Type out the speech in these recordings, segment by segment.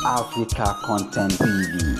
Africa Content TV.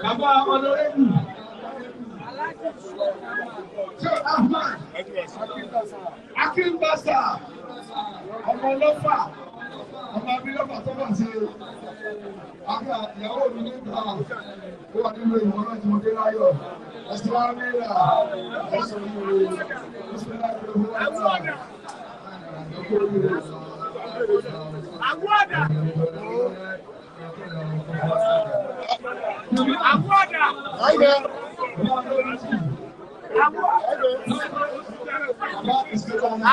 Bàbá ọlọ́rẹ́bù ṣé Ahmad Akínbásà ọmọ ọlọ́fà ọmọ abilọ́fà tó bá ṣe àgbà ìyàwó mi nígbà ó wà nínú ìwọ̀n náà tí mo dé láyọ̀ ẹ̀sìn wa mẹ́ra ẹ̀sìn ìwé ẹ̀sìn láti Aguada! Aguada!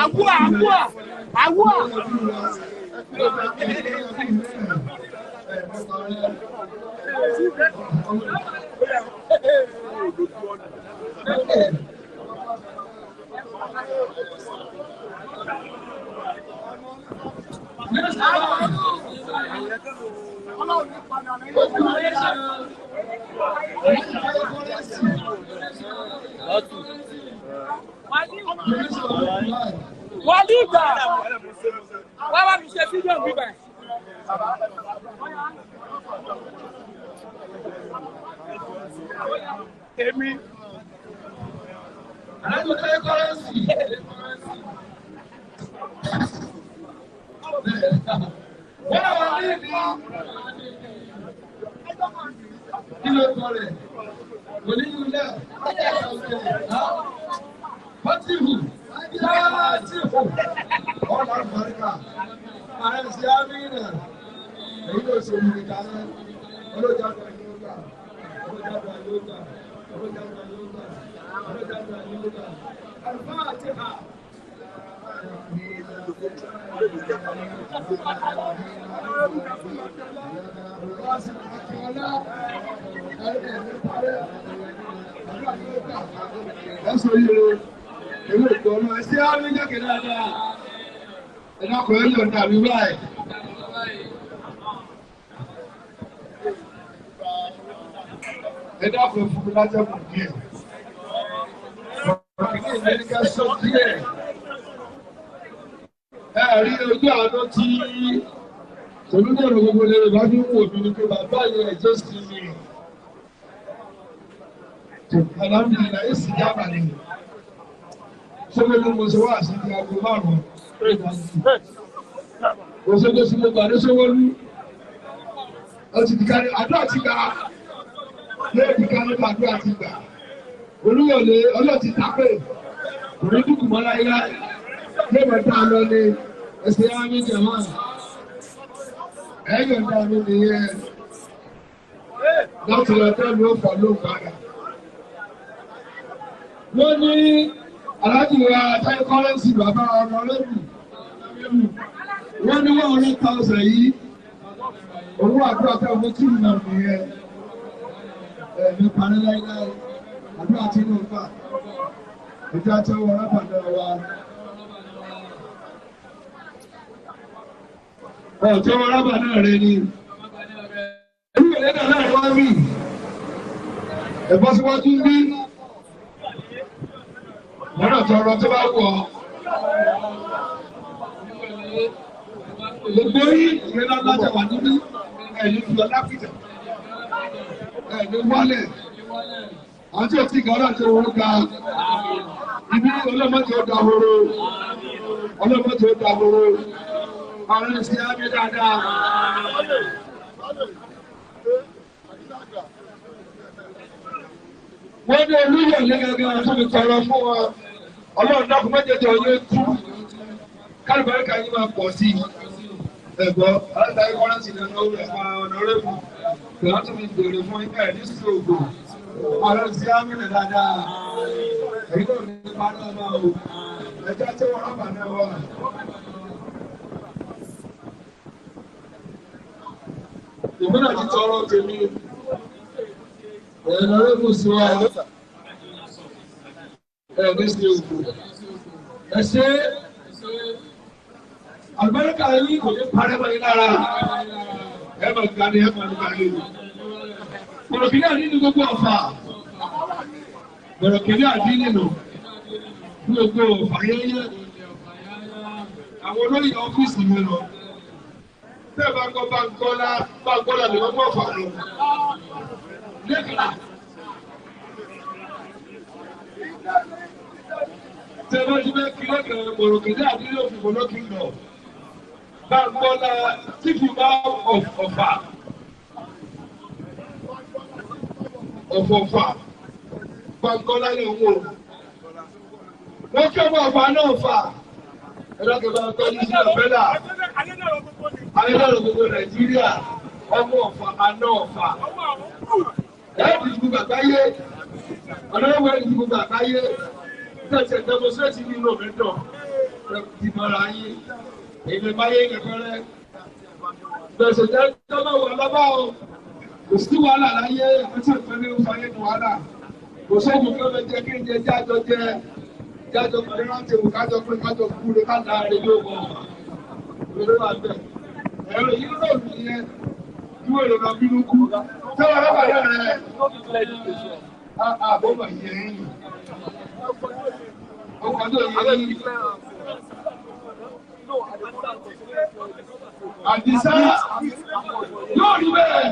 Agua, agua, agua. Wàlí ìgbà wá wá mi ṣe fídíò bíbẹ̀. Èmi. Kí ló kọ rẹ̀? Oníyúlẹ̀, Fatihu, Fatihu, ọ̀nà àlùbáríkà, ààrẹ sí Amínà, èyí ló ṣe omi ìdáná, olójàgbà yóò gbà, olójàgbà yóò gbà, olójàgbà yóò gbà, olójàgbà yóò gbà, Al-Fatiha. Ẹ̀sọ́ yìí ewé ìgbọ́nà ẹ̀sẹ̀ àmì jákè dáadáa. Ẹ̀dá kò ń yọ̀ǹda mi báyìí. Ẹ̀dá kò fún mi látẹ̀kùn díẹ̀. Ọ̀rọ̀ kìíní ìlú ká sọ díẹ̀. Ẹ rí ojú àánú tí Tolúdẹ̀rù gbogbo lè bá fi ń wò mí ni pé bàbá yẹn ẹ̀jọ́ sí mi. Alhamdulillah, èsì jábà ni. Sọ́gbẹ́ni mo ṣe wá sí ti aago márùn-ún. Òṣogbo sí mo gbà ní Sówólú. Ó ti di kárí, àdúrà ti gbà. Lóò di kárí, àdúrà ti gbà. Olúwọ̀lé ọlọ́ọ̀tì tápè. Kò ní dúkù mọ́ láíláí. Yóò máa dá lọ ní ẹsẹ̀ ámì jẹ̀mọ́. Ẹ̀yọ̀ dá mi nìyẹn. Láti lọ tẹ́lu ó fà ló padà. Wọ́n ní aláàjì wa táyé kọ́rẹ́ǹsì bàbá ọmọ lẹ́bù. Wọ́n ní 100,000 yìí. Owó àdúrà tẹ́ ọmọ tí ìlú náà nìyẹn. Ẹ̀mí parí láíláí. Àdúrà tí inú gbà. Ìjà tẹ́wọ́ rábàdà wa. Ọ̀tọ́ rábà náà rẹ ni. Irú ìlẹ́dà náà wá rí. Ẹ̀bọ́ síwájú ń bí. Lọ́nà tọrọ tó bá wù ọ́. Gbogbo yín ìwé ńlá tẹ wà níbí. Ẹ̀yin fi ọlá pìtà. Ẹ̀yin wálẹ̀. Àwọn tí ò tí ga ọlọ́run tí wọ́n ga. Ibi ọlọ́mọdé ó dahoro. Ọlọ́mọdé ó dahoro. Àwọn ẹ̀sìn á bí dáadáa. Wọ́n ní olúyọ̀lé gẹ́gẹ́ tó fi tọrọ fún wọn. Ọlọ́run dákun méjèèjì ọyẹ́ tú. Kálùbáríkà yín máa pọ̀ sí i. Ẹ̀gbọ́n, aláǹdarí kọ́rẹ́ǹsì ní ọ̀nà òwe ẹ̀fọn ọ̀nà rẹ́bù. Kìlá tún fi béèrè fún ẹ̀ ní sògò. Ọ̀rọ̀ sí Ámìnà dáadáa. Èyí náà ní ipa náà máa wò. Ẹja tí wọ́n rábà náà wà. Èmi náà ti tọrọ tèmi. Ẹ̀nà rẹ́bù sí wa. Ẹ̀ ní sògò. Ẹ ṣe àlùbáríkà yín kò ní parẹ́ mọ́ yín lára. Ẹ máa ga ni ẹ máa ga ni. Bọ̀rọ̀kìnní àdín ní gbogbo ọ̀fà. Bọ̀rọ̀kìnní àdín nínú gbogbo ọ̀fà yẹ́yẹ́. Àwọn olóyè ọ́fíìsì mi lọ. Bẹ́ẹ̀ bá gbọ́ Báńkọ́lá Báńkọ́lá lè wọ́n gbọ́ ọ̀fà lọ. Lẹ́kìlá. Tẹ́ bá ti bẹ́ kí lọ́kàn bọ̀rọ̀kìnní àdín ní òfin bọ̀rọ̀kìnní lọ. Báńkọ́lá tífù bá ọ̀fà. Ọ̀fọ̀fà Báńkọ́lá lè wò. Wọ́n kí ọmọ ọ̀fà náà fà. Ẹlọ́kẹ́ bá tọ́jú sí ọ̀fẹ́là. Ayélujára gbogbo Nàìjíríà ọmọ ọ̀fà àná ọ̀fà. Ẹ̀ẹ́dì gbogbo àgbáyé. Ọ̀nàwó ẹ̀ẹ́dì gbogbo àgbáyé. Tẹ̀sẹ̀ dẹ́mọ́sírẹ́tì ní inú mi dùn. Ti mọ̀ra yín. Èdè báyé kẹfẹ́rẹ́. Bẹ̀sẹ̀ jẹ́ tọ́lá wà lọ́bà o. Kò sí wàhálà láyé, àti ìfẹ́lẹ́ ń fayé ní wàhálà. Kò sóògùn kí wọ́n jẹ kí n jẹ jájọ jẹ jájọ pẹ̀lú rántí wò kájọ pé kájọ kú lè ká dáa rè yóò bọ̀. Ìrèlè wà bẹ̀. Ẹ̀rọ yìí ló lù yẹn. Kí wọ́n lè lọ bínú kú. Tẹ́wọ̀n lọ́wọ́ yẹn rẹ̀. Àbọ̀ bà yẹ yín. Ọkọ̀ tó yẹ yín. Àdìsá yóò rí bẹ́ẹ̀.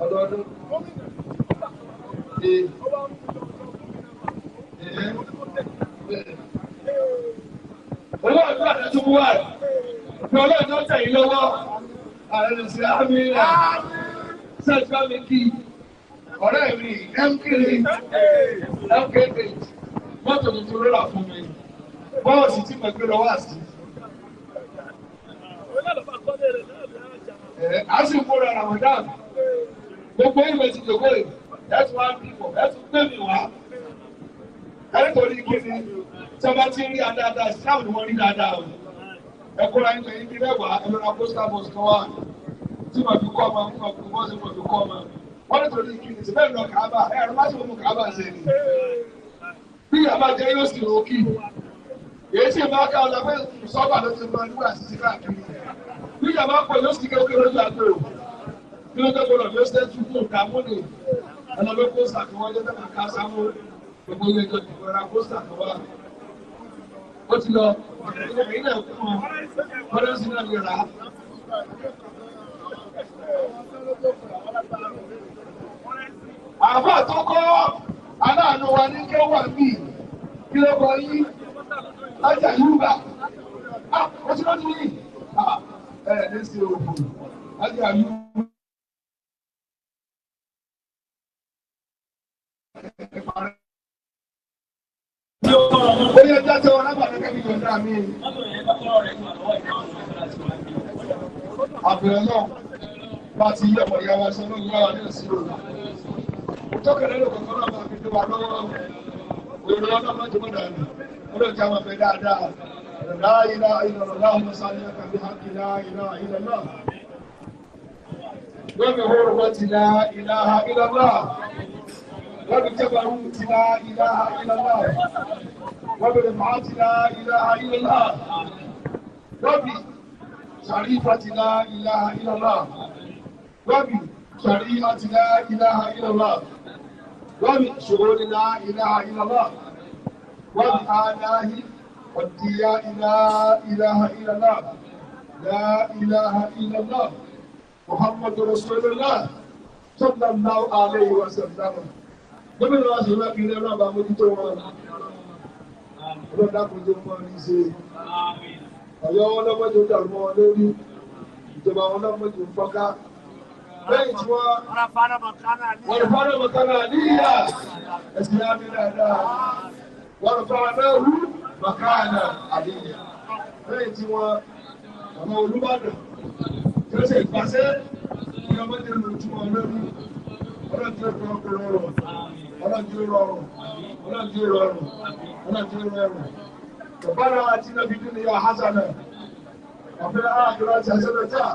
Ọdọọdún. Owó àdúrà rẹ̀ tún wà rẹ̀. Fi ọlọ́run tó tẹ̀ yín lọ́wọ́. Ààrẹ lè ṣe àmì rẹ̀. Ṣé bá mi kí ọ̀rẹ́ mi MK MK8 mọ́tò tuntun ló rà fún mi. Bọ́ọ̀sì tí mo gbé lọ wá sí. A sì ń kóra Ramadan. Gbogbo ìwé ti dògbò yìí. Ẹ tún wá bí pọ̀, ẹ tún gbé mi wá. Ẹ nítorí kíni tí a bá ti rí adáadáa, sáà ni wọ́n rí dáadáa o. Ẹ kóra yín lẹ́yìn bí mẹ́wàá, ẹ lọ́ra pósítà bọ́ọ̀sì kan wá. Tí mo fi kọ́ ọmọ, tí mo fi bọ́ọ̀sì mo fi kọ́ ọmọ. Wọ́n nítorí kíni tí bẹ́ẹ̀ lọ Kàábà, ẹ̀rọ má sì mú Kàábà ṣe ni. Bí ìyá bá jẹ́ yóò sì rò kí. Èyí sì máa ká ọ̀la pé sọ́ọ̀bà ló ti máa nígbà sísí káàkiri. Bí ìyá bá pọ̀ yóò sì kékeré lójú àgbèrò. Bí ó dẹ́gbọ́n lọ, yóò ṣe tún kún ìdààmú ni. Ẹlọ́gbẹ́ pósítà kan wọ́n jẹ́ tẹ́lẹ̀ ká sáwó. Gbogbo ilé ìjọ ìgbọ̀nra ra pósítà kan wá. Ó ti lọ, èyí náà kún un. Kọ́lẹ́sì náà lè rà á. Àbá tó kọ́ aláàánú wa ní kí ó wà níbí. Kí ló kọ yín? Lájà Yorùbá. Ó ti lọ́dún yìí. Ẹ ní sí òkú. Lájà Yorùbá. Ó yẹ jáde wọn lábàá kẹ́kẹ́ yọ̀ǹda mi. Àbẹ̀rẹ̀ náà bá ti yí ọ̀pọ̀ ìyá wa ṣe ló ń yára ní ìṣirò. Tọ́kẹ̀lẹ́ ló kọ̀ọ̀kan náà máa fi dé wa lọ́wọ́. Òyìnbó náà máa jẹ́ mọ́dà ní. Ó lè jẹ́ àwọn ọ̀fẹ́ dáadáa. La ilaha illallah Allahumma salli ala bi haqqi la ilaha illallah. Wa bi hurmati la ilaha illallah. Wa bi jabaruti la ilaha illallah. Wa bi rif'ati la ilaha illallah. Wa bi sharifati la ilaha illallah. Wa bi shari'ati la ilaha illallah. Wa bi shughuli la ilaha illallah. Wa bi adahi والدياء لا إله إلا الله لا إله إلا الله محمد رسول الله صلى الله عليه وسلم. Gómìnà wa sọ̀rọ̀ kí ilé ọlọ́ba mójútó wọn. Ọlọ́dà kò jẹ́ wọn ní ṣe. Ọ̀yọ́ wọn lọ́mọdé ó dàrú wọn lórí. Ìjọba wọn lọ́mọdé ó fọ́ká. Lẹ́yìn tí wọ́n. Wọ́n fara mọ̀kánà níyà. Ẹ̀sìn yá mi dáadáa. Wọ́n fa náà wú bàkánà àdéhìyà. Lẹ́yìn tí wọ́n bàbá Olúbàdàn tí ó ṣe ìpàṣẹ ní ọmọdé lù tí wọ́n lórí. Ọlọ́run tí ó rọrùn. Ọlọ́run tí ó rọrùn. Ọlọ́run tí ó rọrùn. Ọlọ́run tí ó rọrùn. Bàbá àti nàbí dúnìyà hasana. وفي الآخرة حسنة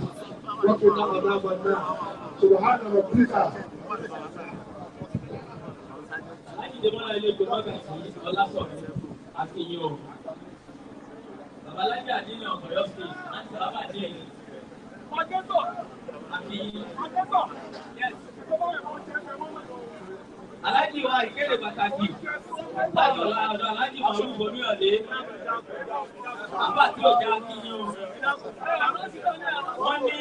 وقنا عذاب النار سبحان ربك. Aláàjì wa ìkéde pàtàkì láti ọ̀la ọ̀dọ̀ Aláàjì Mọ̀rún Olúyọ̀lé. Àbá tí ò já kí ni o. Wọ́n ní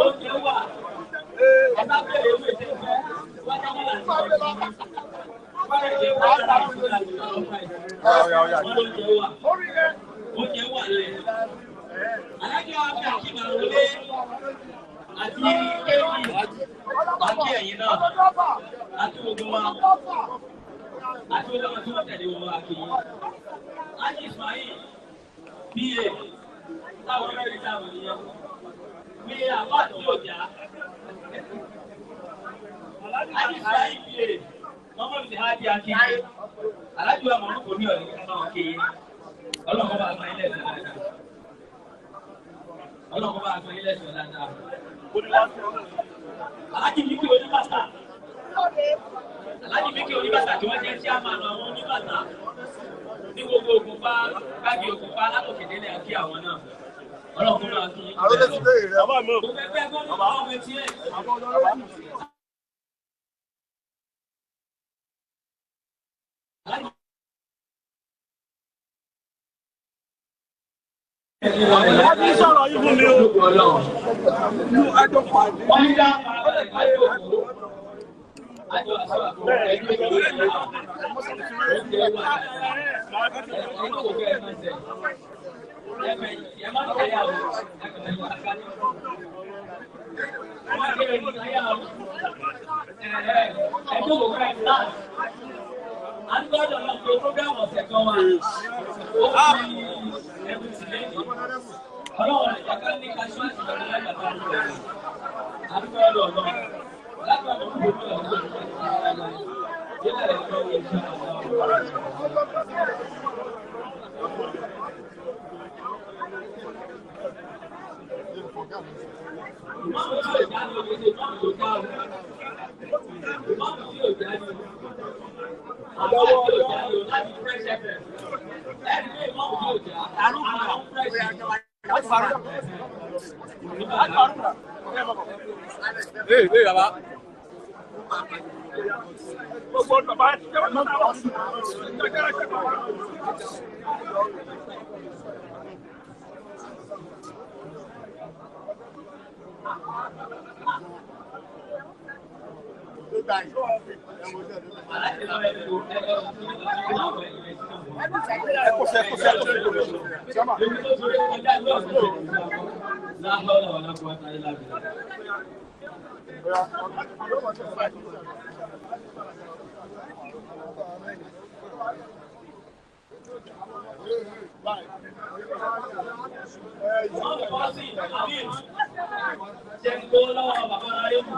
oúnjẹ wà. Ẹ̀ka bẹ̀rẹ̀ ewé tẹ́fẹ́. Wájà wọn là ń sọ yìí. Wọ́n lè wá láti ìlú àti ìlú ọ̀pá yìí. Wọ́n lóúnjẹ wà. Oúnjẹ wà lẹ̀. Aláàjì wa bí Akeem Arole àti Kéwì àti ẹ̀yin náà àti gbogbo wa àti gbogbo wa tí wọ́n tẹ̀lé wọn wá kí yín. Ájì Ismail PA táwọn mẹ́rin táwọn nìyẹn pé àbá àti òjà. Ájì Ismail PA Muhammadu ti hájí akíyé. Alájú wa mọ̀ọ́nù kò ní ọ̀rẹ́ náà kéye. Ọlọ́kọ̀ bá a san ilé ẹ̀sán dáadáa. Ọlọ́kọ̀ bá a san ilé ẹ̀sán dáadáa. Aláàjì Míkì oníbàtà. Aláàjì Míkì oníbàtà tí wọ́n jẹ́ chairman àwọn oníbàtà ní gbogbo Ògùnpa gbági Ògùnpa látòkè délẹ̀ àkí àwọn náà. Ọlọ́kùnrin náà kí. Gbogbo ẹgbẹ́ gómìnà ọmọ etí ẹ̀. Wọ́n ti sọ̀rọ̀ yìí fún mi o. Wọ́n ní dá àjọ òkú. Àjọ àṣọ àkókò ẹgbẹ́ ìgbẹ́ oúnjẹ wà dáadáa. Ẹ̀kọ́ kò fẹ́ ẹ̀ máa ṣẹ̀. Ẹ má tẹ̀lé àwọn ẹ̀kọ́ àkàlẹ̀. Wọ́n ti rẹ̀ nígbà yà wọ́n. Ẹjọ́ kò fẹ́ náà. A ń gbọ́dọ̀ lọ pé program ọ̀sẹ̀ kan wà. Ó fi ẹ̀bùn sí lẹ́yìn. Ọlọ́run ìjàkà ní casualty lọ́dún lágbàtà ń bẹ̀rẹ̀. A ń gbọ́dọ̀ lọ. Lágbàtà ń bẹ̀rẹ̀ lọ́dún Ìmáàmù tí ò já ní oge ṣe ìmáàmù tó já o. Ìmáàmù tí ò já ní o. Àbá tí ò já ní o láti Fresh FM. Ẹni pé ìmáàmù tí ò já, àwọn Fresh Ee ee baba. Gbogbo bàbá Aláṣẹ lọ́wọ́ ẹ̀ lò ẹ̀ ẹ̀ Jẹ́ńkó lọ́wọ́ bàbá Ọ̀nàrẹ́bù.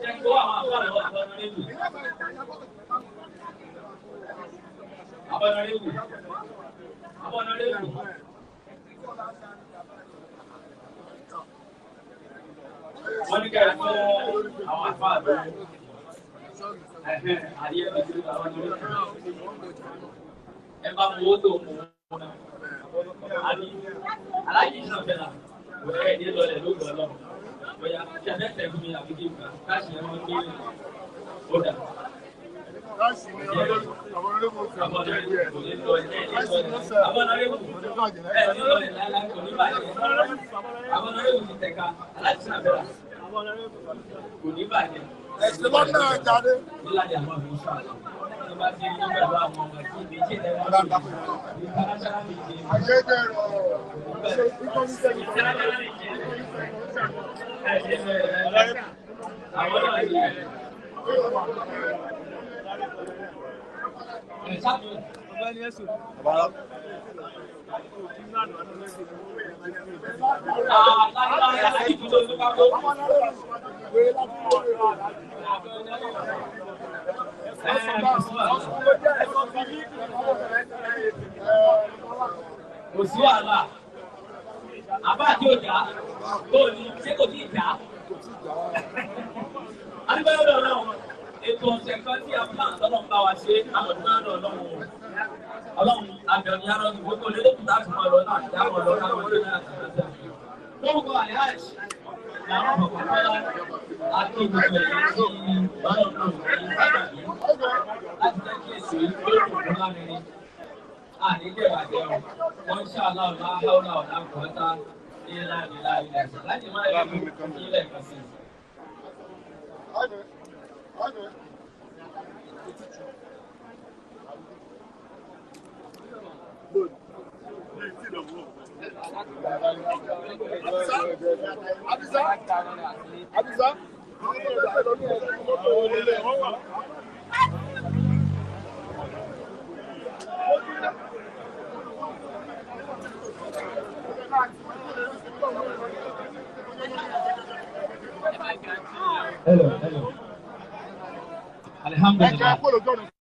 Jẹ́ńkó àwọn àfáà lọ́wọ́ bàbá Ọ̀nàrẹ́bù. Abọ́narébù. Abọ́narébù. Wọ́n ní kẹ́rẹ́ fún àwọn àfáà lọ́wọ́. Ẹ̀hẹ́n, àyè ẹ̀mí àwọn ọ̀nàrẹ́bù. Ẹ bá mú owó tó mú un náà. Àbí aláàjì náà fẹ́ la. Ẹ̀ ní lọlẹ̀ lóògùn ọlọ́run. Bóyá ṣe àfẹ́fẹ́ fún mi àbí kí n gbà káàṣì ẹ̀ wọ́n gbé ó dà. Ẹ̀sìn lọ́nà jáde. Ayédèrò. Àwọn náà Ẹ̀ sábà. Kò sí wàhálà. Àbá àti òjà, kò ní, ṣé kò tí ì já? Adúgbò Ọlọ́run, ètò ọ̀sẹ̀ kan tí a plan tọ́lọ́run bá wa ṣe, àmọ̀dúgbò Ọlọ́run o. Ọlọ́run abẹ̀rù yára ní gbogbo lé lókùn láti máa lọ náà àti àwọn ọlọ́run àwọn ọlọ́run náà àti ọlọ́run. Lórúkọ Alhaj làwọn ọ̀pọ̀lọpọ̀ àti gbogbo ẹ̀yẹ tí Ọlọ́run lò ní sábàbí láti jẹ́ kí èsì yìí kó lè kó lárinrin. Àní jẹ̀bàjẹ́ o, wọ́n ń ṣàlá ọ̀la ọ̀la ọ̀la kọ̀ọ̀tà ní láàrin láàrin ẹ̀sìn láti máa rí ilẹ̀ kan sí i. Hello, hello. Alhamdulillah.